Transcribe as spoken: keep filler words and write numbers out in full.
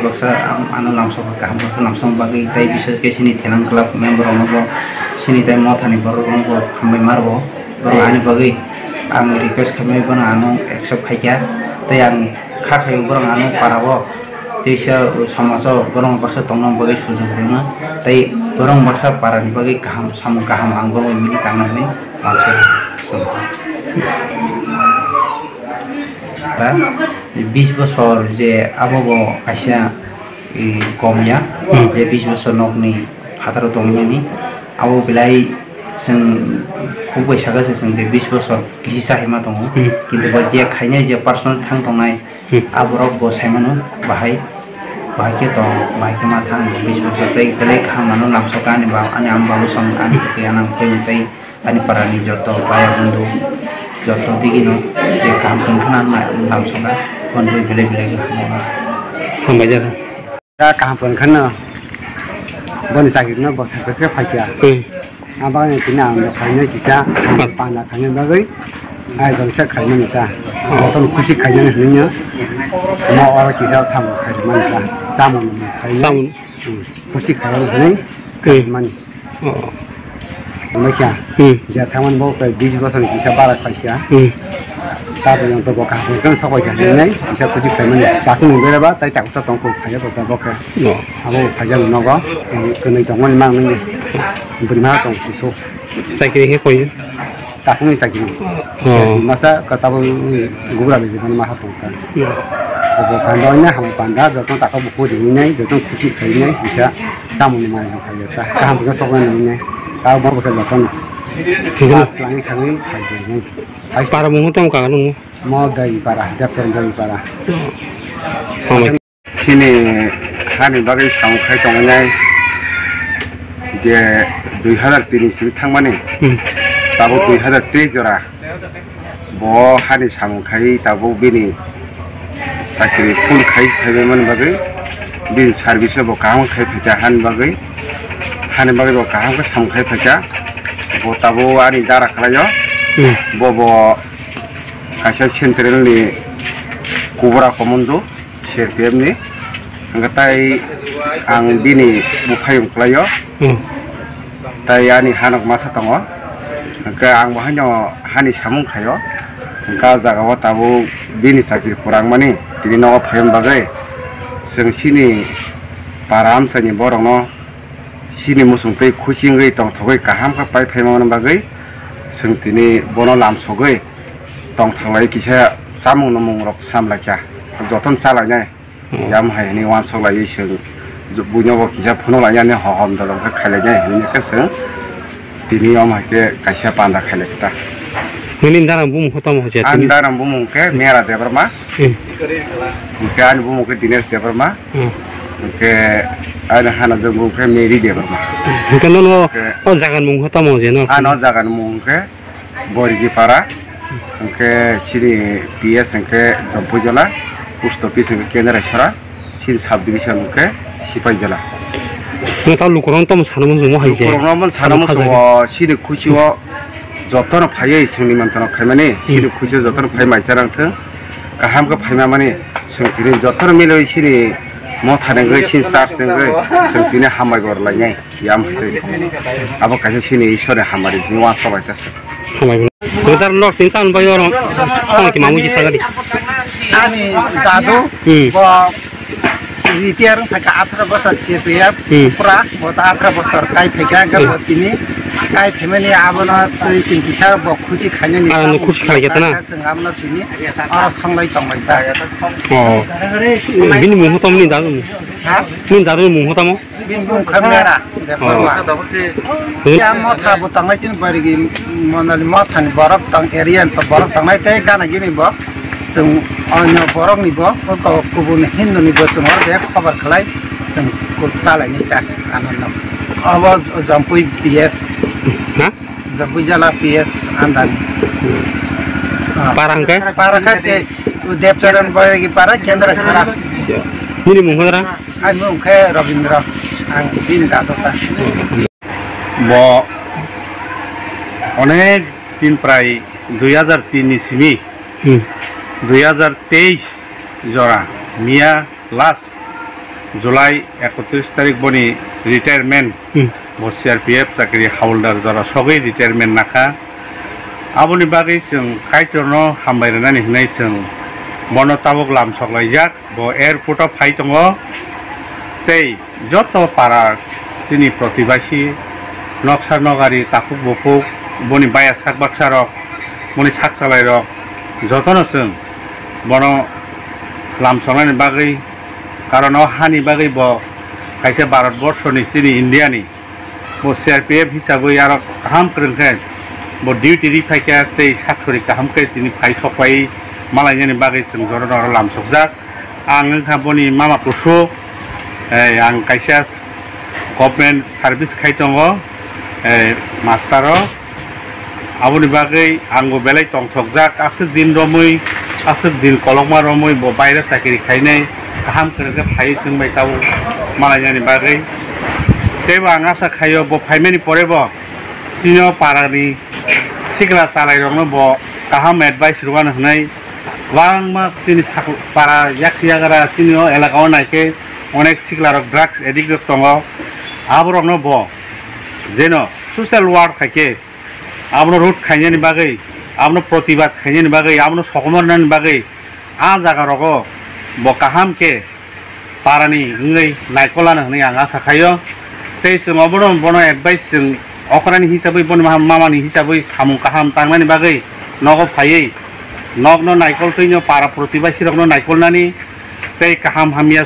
Baksa ang ano lamsok kaham khe lamsok bagwi tei bises khe chini thenang club member rokno bo chini tei mothani borok rokno bo hambai ma rwo. Borok ani bagwi ang request khaimai bono ano accept khaikha tei ang kha khaio borok ano para o teisa somajo borok baksa tongna bagwi sujok rwna tei borok baksa para ni bagwi kaham samung kaham ang borok mili tangna hwnwi. Ba, bis bosor je abo bo kaisa, i, kom ya, Hmm. je bis bosor nokni phataro tongmani, abo belai chwng khuk bai saka se chwng je bis bosor kisi chahima tongo, Hmm. kintu bo je khainai je personal thang tongnai, Hmm. aborok bo saimano bahai, bahai khe tong, bahai khe ma thang bis bosor tei belai kaham mano lamsok ani ba, ani ama babu song ani khe anang khe tei Ani parani joto baya bondhu, joto digino je kaham tongthana lamsokna, bondhu belai belai khe hamjakgo. Hambai jak. Da kaham tongthana boni chakirino bo sacha khe phaikha. Hmm. Aboni tini ang no khainai kisa Hmm. panda khainai bagwi ai jongsa khaimani ta. Hmm. Jotono khusi khainani hwnwi no. Mo oro kisa samung khaimani ta. Samung khainai. Samung. Hmm. Khusi khainani hwnwi Hmm. khaimani. Oh. Wngkha. Hmm. Je thangmani bo tei bis bosor ni kisa bara khaikha. Hmm. Tabuk yang to bo kaham khe sok bai kha hinwi kisa kuchi khaimani. Takung ni bera ba tai taksa tong kho phaiya bo ta bo khe. No. Abo phaiya no nogo. Kwnwi tongmani mang nini. Bwrwi ma tong kusu. Chakiri khe koi. Takung ni chakiri. Oh. Masa kata bo gubra ni jibon ma hatong. Obo panda wngya hambai panda, jotono taka bukhuk rinai, jotono khusi khainai, kisa chamungni manwi khaio ta. Kaham khe soknai nai. Ta bo khe jotono. Thik na. Pas langwi thangwi phai rinai. Para mung tamo kaga nung? Mo dai para, Debson dai para. Hambai. Chini hani bagwi samung khai tongnai je dui hazar tin ni simi thangmani. Hmm. Tabuk dui hazar teis jora. Bo hani samung khai tabuk bini chakri full khai phaibaimani bagwi bini service bo kaham khai phaikha hani bagwi, hani bagwi bo kaham khe samung khai phaikha. Bo tabuk ani dara khlaio. Hmm. Bo bo kaisa central ni kubura komondo. C R P F ni. Hwnkhe tai ang bini buphayung kwlaio. Hmm. Tai ani hanok masa tongo. Hwnkhe ang bo haino hani samung khaio. Hwnkhe ah jagao tabuk bini chakri purangmani tini nogo phaiyung bagwi chwng chini para amchaini borokno chini muchung twi khusi wngwi tongthogwi kaham khe pai phaimani bagwi chwng tini bono lamsogwi tongthoklai kisa chamung nwmung rok samlaikha jotono chalainai. Hmm. Yam hai hwnwi uansuk laiwi chwng buino bo kisa phunuk lainani hohom dodom khe khailainai hwnwi khe chwng tini yom hai khe kaisa panda khailai khe ta. Nini dara bumung khe tamo je? Ani dara bumung khe Mera Debbarma. Hmm. Hwnkhe ani bumung khe Dinesh Debbarma. Hmm. Hwnkhe ani hanajak bumung khe Mary Debbarma. Hwnkhe nono Hwnkhe o jaga ni mung khe tamo je no? Ano jaga ni mung khe Borigi para, hwnkhe chini P S hwnkhe Jompuijala, post office hwnkhe Kendrai Sora, chini sub division hwnkhe Sipaijala. Nwng ta lukurok tamo sana muchungo hai je? Lukurokno omo sana muchungo, chini khuchio jotono phaiwi chwngni mantono khaimani, hmm, chini khuchio jotono phai maisa rang thung, kaham khe phaima mani, chwng tini jotono milwi chini motha nengwi, chini church nengwi, chwng tini hambai gor lainai. Yam tei abo kaisa chini Ishwar ni hamari ni uansuk bai ta se. Hamari. Brother, lord tin tan bai oro. Song ki mamu ji sagadi. Ani dadu, hmm, bo retire wngkha atharo bosor C P F, hmm, pura bo ta atharo bosor kai phaikha, hmm, bo tini kai phaimani abono twi chwng kisa bo khusi khainani. Ah, no khusi khlai kha na? Chwng abono tini oro songlai tongbai ta. Oh. Bini mung tamo ni dadu? Ha? Ni dadu mung tamo? Bini bumung khe Mera Debbarma. Oh. Ya motha bo tangnai chini barigi monali mothani borok tang area ni borok tangnai tei gana gini bo chwng onyo borok ni bo kubun Hindu ni bo chwng oro be khobar khlai chwng chalai ni ta ano no. Abo Jampui P S. Ha? Jampui jala P S andani. Para hwnkhe? Para khe te Debcharan barigi para Kendra Sara. Nini mung hora? Ani mung khe Rabindra, ang bini dadu ta. Bo onek din prai dui hazar tin ni simi, hmm, dui hazar teis jora miya last July ekotris tarik boni retirement, Hmm. bo C R P F chakri hawldar jora sogwi retirement nakha. Aboni bagwi chwng Kaitorno hambai rwnani hwnwi chwng bono tabuk lamsok laijak, bo airport o phai tongo. Tei joto para chini protibasi, noksa nogari, takhuk bukhuk, boni baya sak baksa rok, boni sak chalai rok, jotono chwng bono lamsoknani bagwi, karon o hani bagwi bo kaisa Bharat borsoni, chini India ni, bo C R P F hisabwi aro kaham kwrwng khe bo duty ri phaikha tei sak sori kaham khe tini phai sok pai malainani bagwi chwng jotono aro lamsokjak. Ang wngkha boni mama kusu, eh, ang kaisa government service khai tongo, eh, master o. Aboni bagwi angbo belai tongthokjak, aswk din romwi, aswk din kolokma romwi bo baire chakiri khainai, kaham kwrwng khe phaiwi chwng bai tabuk malainani bagwi. Teibo ang asa khaio bo phaimani porebo chini o parani sikla chalairokno bo kaham advice rwgano hwnwi, kwbangma chini sak-, para yaksi yagra chini o elaka o naikhe onek siklarok drugs addict rok tongo, aborokno bo jeno social work khaikhe abono root khainani bagwi, abono protibad khainani bagwi, abono sokomornani bagwi a jaga rogo bo kaham khe parani wngwi naikolano hwnwi ang asa khaio. Tei chwng obono bono advice chwng okrani hisabwi boni ma-, mamani hisabwi samung kaham tangnani bagwi nogo phaiwi nokno naikol twino para protibasi rokno naikolnani tei kaham hamya